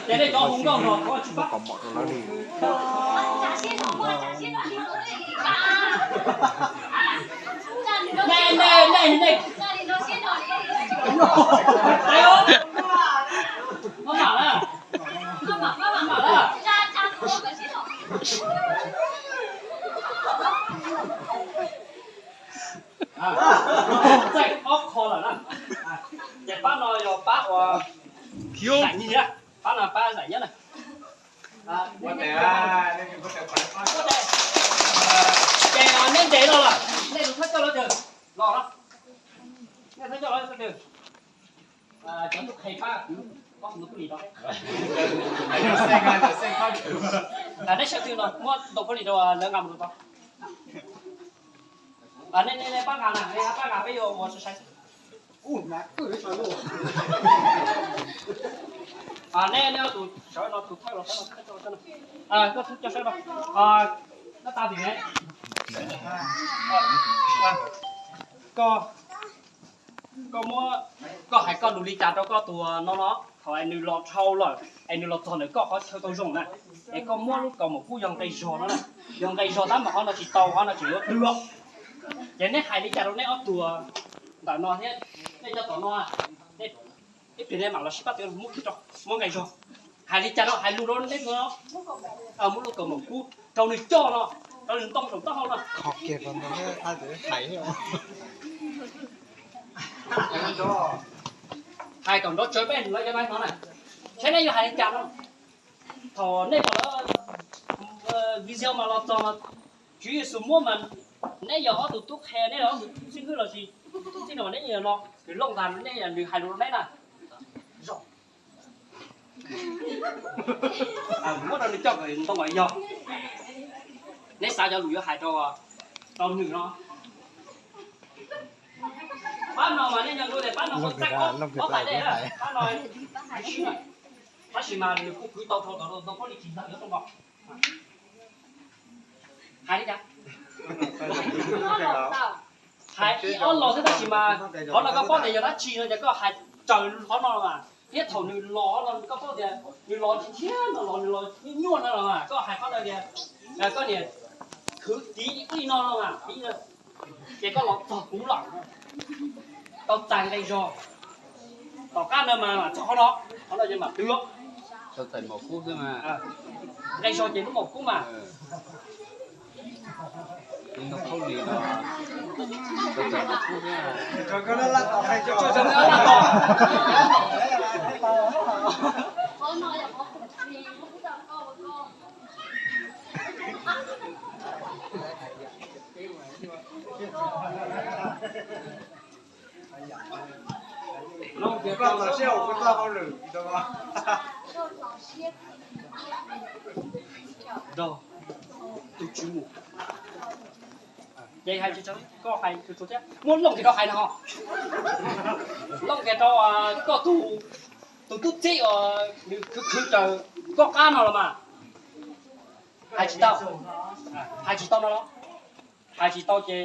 Ces nej cov hu nkauj no tsis pab kom mom rau lawv li. Nej, nej, nej, nej. Maj mam na. Maj mam na. Txaij ob qho lawm na. Ces pab no yog pab uas zaim nyig, pab no pab zaim nyig na. Ces nej ntes los lawm, nej tus thawj coj los twg los no, nej thawj coj los twg. Cov tus qhe pab kuv ob tug phooj ywg rau. Nej sawv twg no muab tus phooj ywg rau lawv nqa mus rau tod. Nej, nej pab nqa na, nej pab nqa peb yuav ua sai sai. Nej, nej tus sawv no tus thawj los, koj coj sawv no. Nab tas tim ne. Koj, koj muab, koj hais koj lus li cas rau koj tus no no, thaum es nws los dhau lawm es nws los txog ntawm koj qhov chaw tau zoo na, es koj muab lub kaus mom kub yog nqe zog no na, yog nqe zog tab mas qhov no tsis tau, qhov no tseem yuav twg. Ces neb hais li cas rau neb ob tug ntawm no thiab nej cov tom no, ib pliag nej mam los sib pab twv muab kiag rau, muab nqe zog. Hais li cas rau, hais lus rau neb no, muab lub kaus mom kub rau nws coj no, rau nws ntoo saum taub hau no. Hais kom nrov tsawv peb lawv cov no no na. Saib neb yuav hais li cas no. Thaum nej pom lawv video mas los txog mas Tswv Yexus muab mas neb yog ob tug tub qhe, neb yog ob tug xib hwb los sis txij no neb yog no, nws looj ntag, neb yog nws hais lus rau neb na. Muab rau nws coj kom ntoo kom yog. Neb xav cov lus yuav hais rau, rau nws no. Pab no mas nej nco ntsoov tias pab no txaij ob phav dej, pab no sib na. Tab sis mas nws kuj kwv tau dhau tom ntoo khaub lig tsis ntawm yuav rooj vag. Hais li cas? Hais ib ob los xwb tab sis mas qhov no koj paub tias yog dab tsi no ces koj hais raws qhov no mas, thiab thaum nws los no koj paub tias nws los tsis thiab no los nws los nyuaj nyuaj no los mas koj hais qhov no tias koj niam khwv tiv ib no no mas, ces koj los txog kuv lawm, tau txais nqe zog. Tom qab no mas mam txog qhov no, qhov no ces mam twv. Nqe zog ces lub maum kub mas. Nrog tus tswv mus. Ces hais, koj hais tsuas thiab muab looj kiag rau hais no. Looj kiag rau koj tus, tus tub txib uas nws khwv khwv raws koj qab no los mas. Hais tsis tau. Hais tsis tau no los? Hais tsis tau ces